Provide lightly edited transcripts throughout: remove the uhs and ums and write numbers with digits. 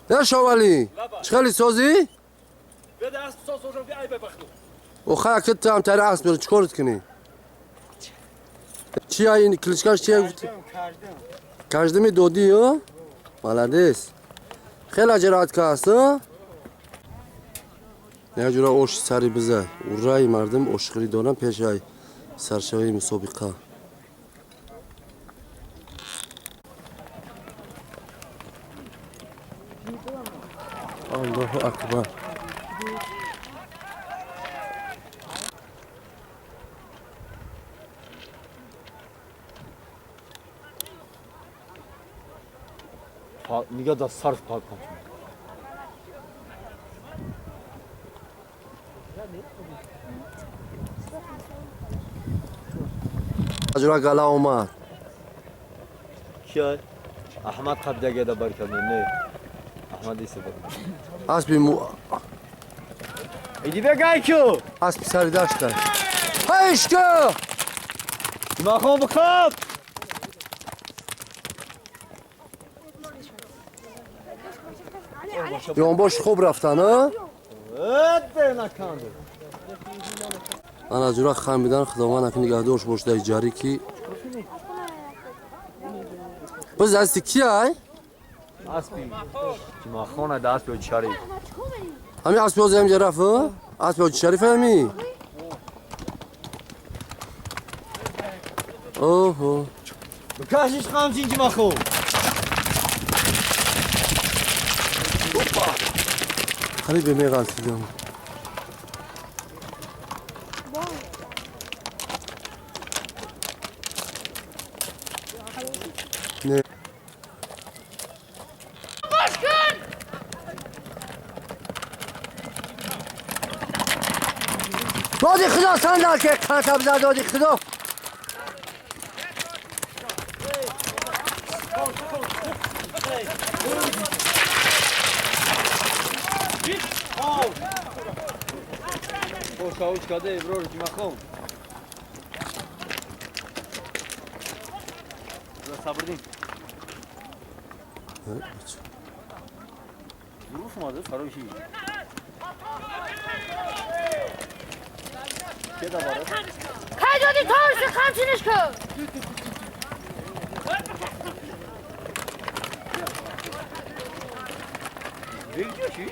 نه شوالی چخلی سازی؟ و خیلی کت هم تر اسب بره چیکارت کنی؟ چیه این کلیچکاش چیه گفتی؟ کجدمی دودی ها؟ مالدیس خیلی جرأت که هست ها؟ نه جورا اوش سری بزه ورای مردم اوشخری دارن پیش ای سرشوی مسابقه الله اکبر نگاه دا صرف پاک کن. اجرا گلا اومد. کیه؟ احمد قبضه گده برکنه نه. احمد ایسه بر. اسبی مو. ایدی بگای کیو؟ اسب سری داشته. هیچ که. مخوام بخواب. یان باش خوب رفتن ها؟ انا جورا خمیدن خداوند اکنی نگهدارش باش در جاری کی بز هستی کی ای؟ اسبی مخونه ده اسبی شریف همین اسبی از هم جرف اسبی شریف همی اوه بکشش خامچین که مخو خیلی به میغلطیدم نه دادی خدا صندل که قطب زد دادی خدا خوش کاده ابرار جمعه صبر ظروف اومده فراشی که دوباره کی دادی تارش خمچینش کن بگی چی؟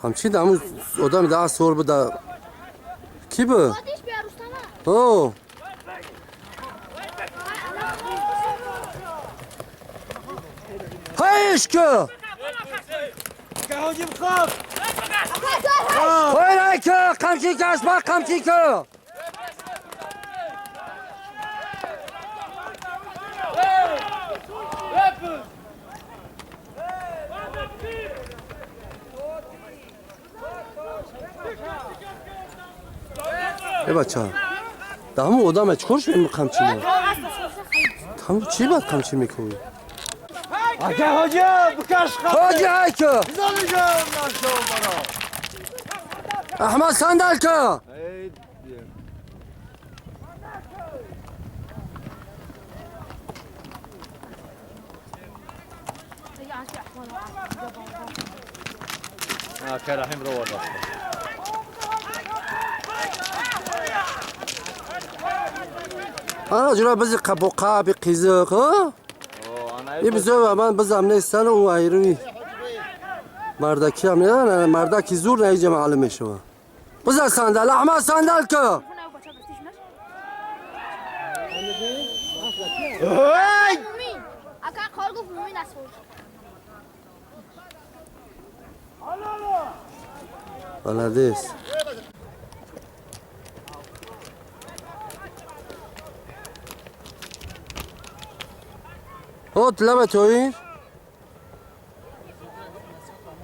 قمچی دمو آدم ده سور بوده کی بود؟ او هیچ که هی که قمچی که اسبا قمچی که ای بچه دهمو آدم چیکار شد این قمچی ما تمام چی باید قمچی میکنی؟ آقا حاجی بکش خط حاجی هایکو احمد صندل که رحیم رو ورد انا جرا بزی قبو قابی قیزق ها؟ ای بزرگ من بزم نیستن و ایروی مردکی هم نه مردکی زور نه اینجا معلوم میشه بزن صندل احمد صندل که بلدیس هات لبه تویر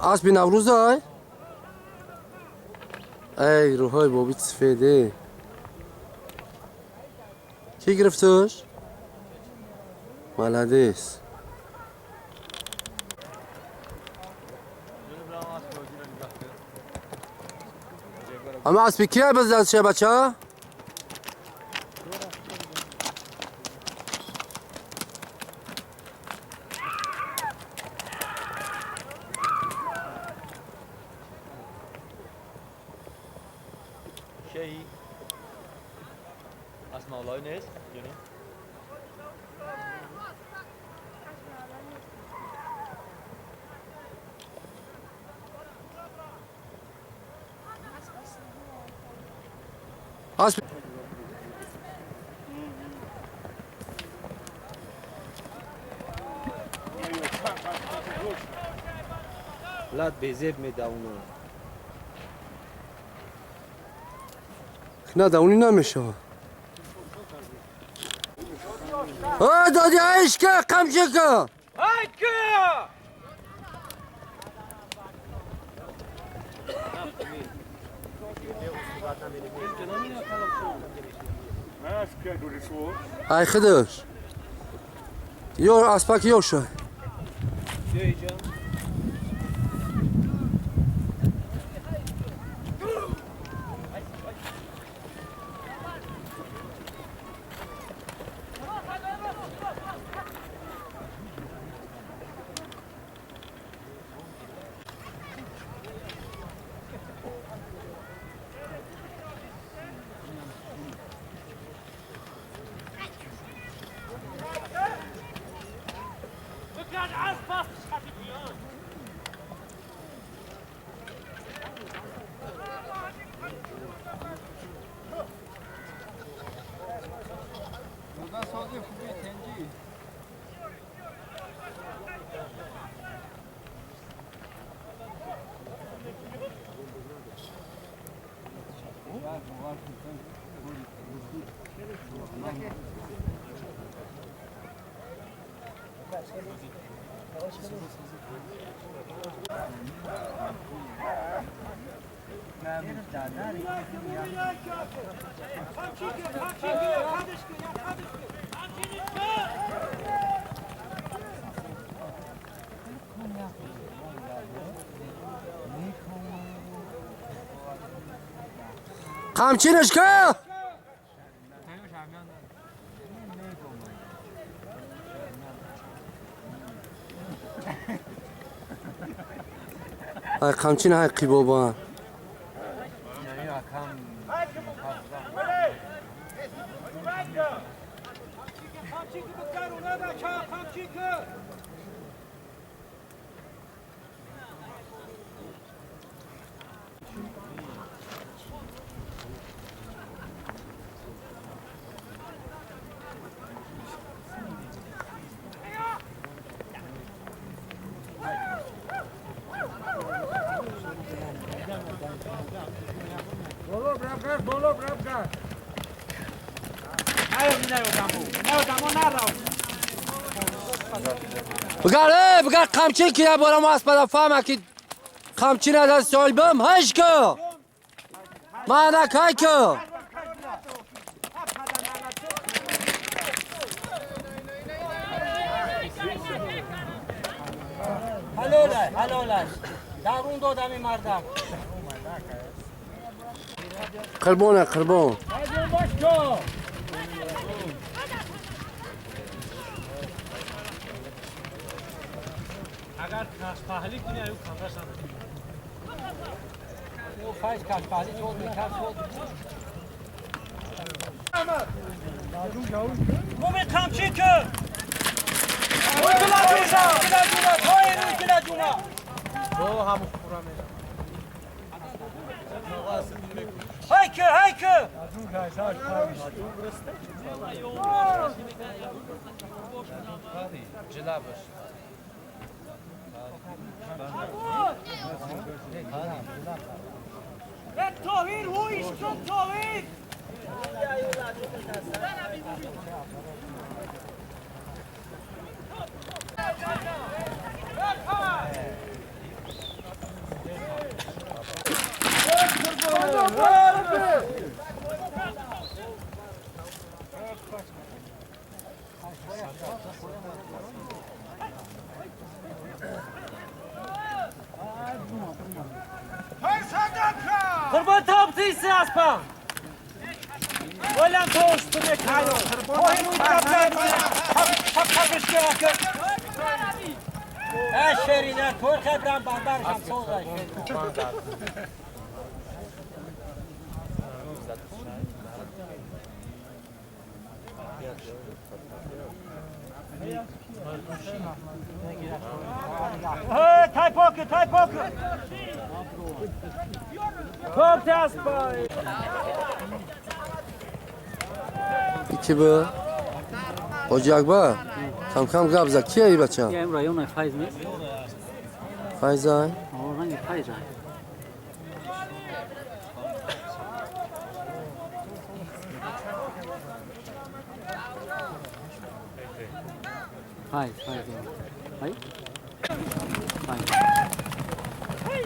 اسبی نوروز های ای روحای بابی سفیده کی گرفتش؟ ملدیس اما اسبی کیه بزد چه بچه؟ Şey Asma نیست یعنی اسب لات بیزیب می داونا نه داونی نمیشه. اه دادی عیش که قمچه که ای خدش یور اسپاک یوشه قمچینش که ای قمچین حقی بابا. بگار بگار قمچین که بارم اسپدا فهمه که قمچین از صاحبم هش که ما نکای که حلالش حلالش درون دادم این مردم قربانه قربان اگر کاش پهلی کنی ایو کمرش نداری. او فایز کاش پهلی شد میکرد شد. مومی قمچی که. کلا جونا کلا جونا تای کلا جونا. او هم خورم. هایکه هایکه. جلابش. Tahir wo ist schon Tahir? Qurban topdiysiz aspan. O'ylan tovush tuni İki bu. Hoca Akbar. Kam kam gabza. Kiye iyi baça? Ya rayona faiz mi? Faiz ay. Hangi faiz ay? Faiz, faiz. Ay. Faiz.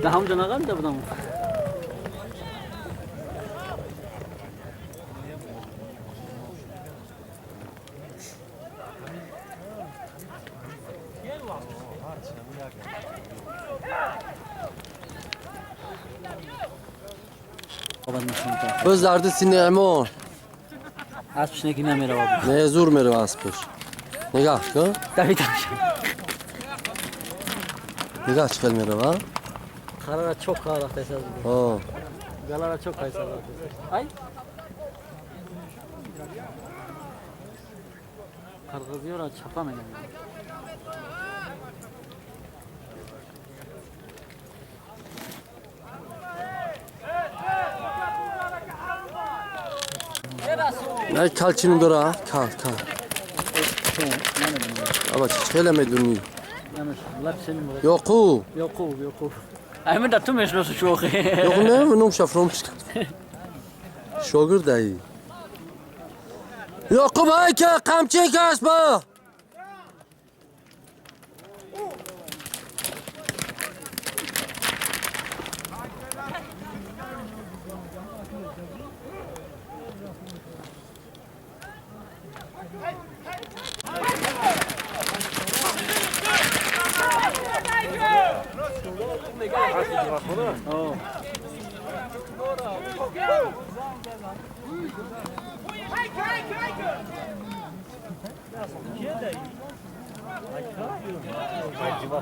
Daha önce ne kadar da buradan? Biz dardı sinema. Asp ne kine merhaba. Ne zor merhaba aspış. Nigah kı? Tabii tabii. Nigah çıkar merhaba. Karara çok kalabalık esas. Ha. Galara çok kaysalar. Ay. Kargızıyor çapa mı? Ne kalçının dura? Kal kal. Ama çiçeğe duni. Yoku. Yoku yoku. Ahmet da tüm esnosu çok. Yok ne? Bunun şafromuş. Şogir dayı. Yoku bayke kamçı kasba.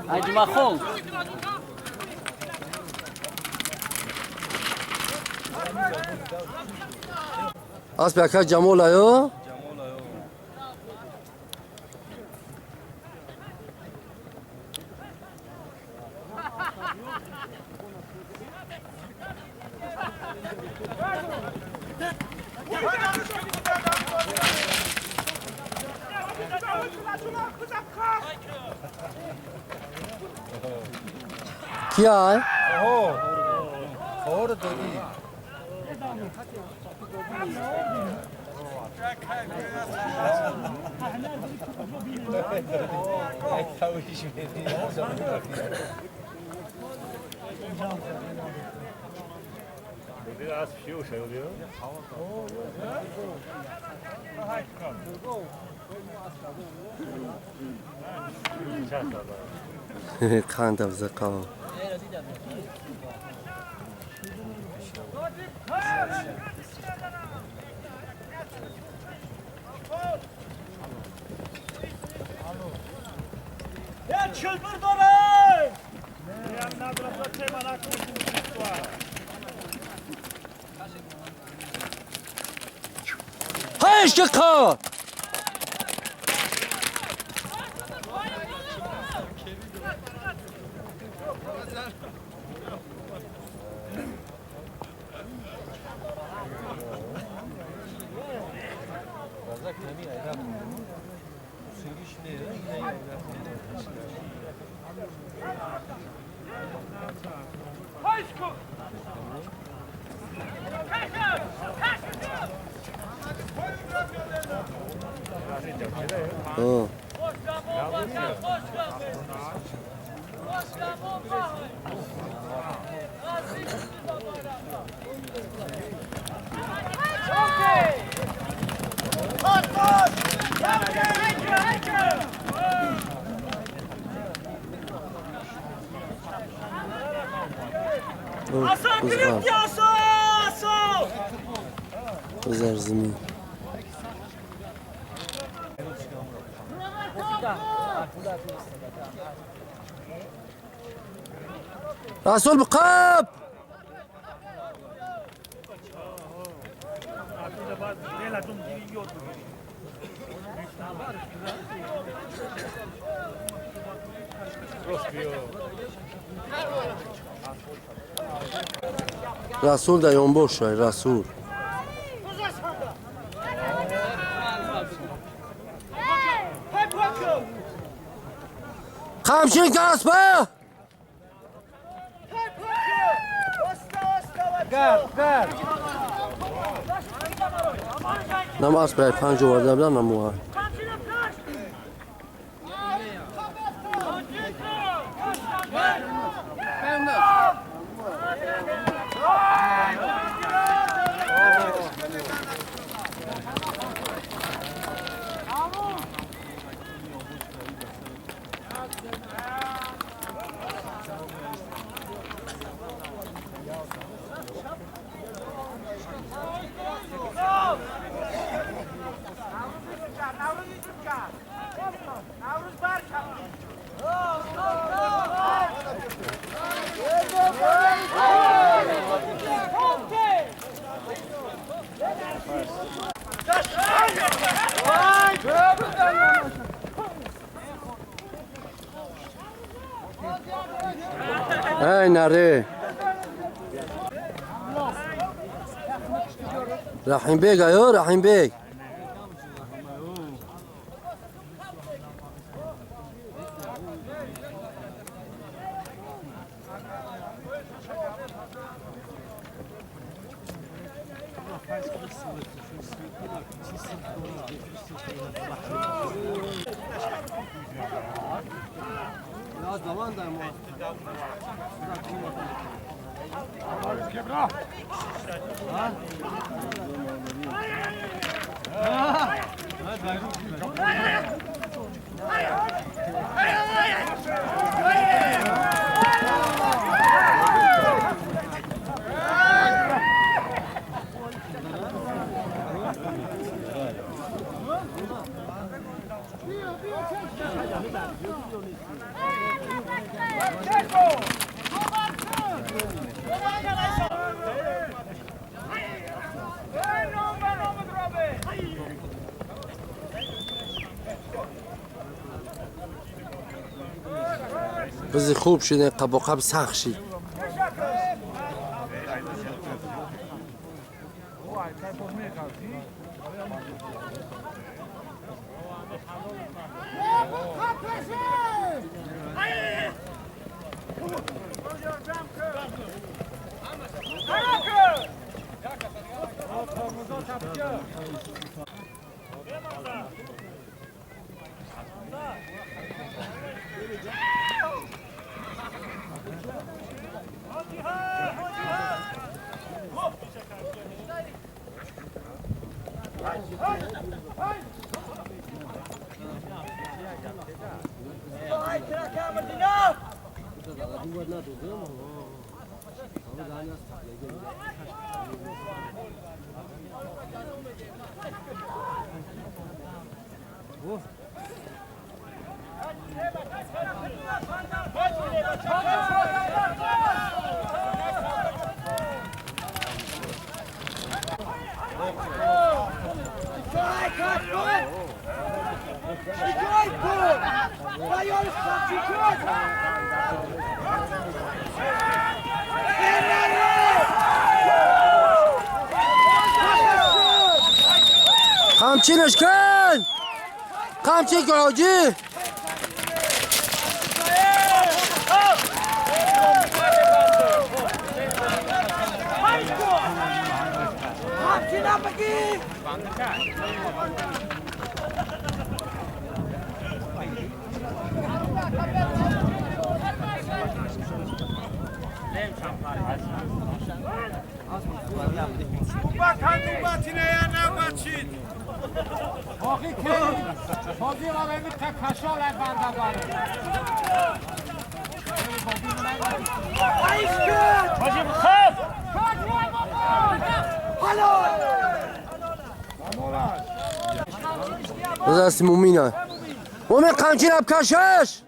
Ajmakhon. Az baka Jamola yo. Kia है? और दोगी Qand afzaqo. Ya çılbır dore! Hayır şaka. Oh. Hasan Kırık Hasan! بذار زمین. رسول بقاب. رسول در یانبوش رسول. قمچین کاسپه. نماز برای 5 آورده بودن نموها. ای نره رحیم بیگ، ایو رحیم بیگ. بزی خوب شده، قب و قب سخت شد. قمچینش کن، قمچین کن حاجی. دست مومینه مومین قمچین اب کشش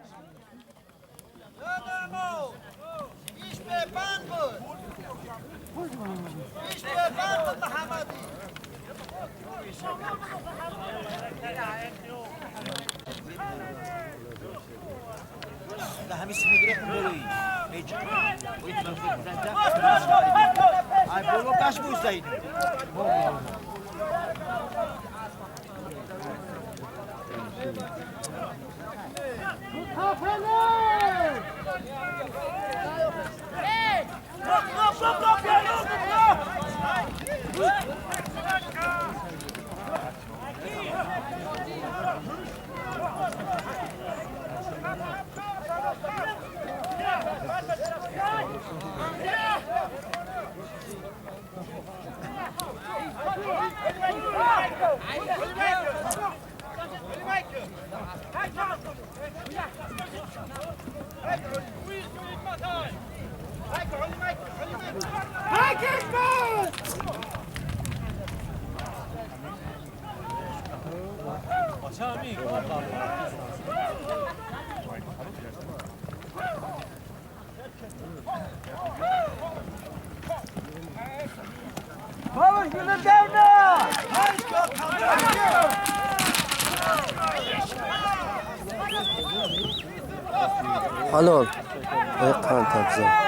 حلال قان تبزن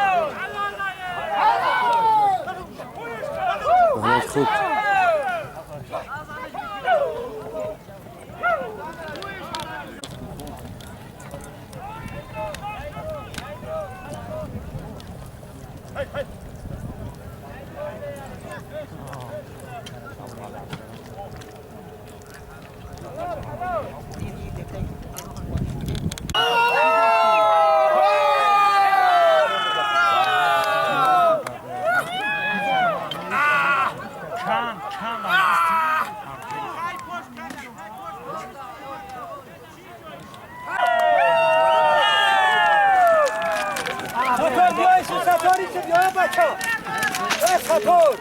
خوب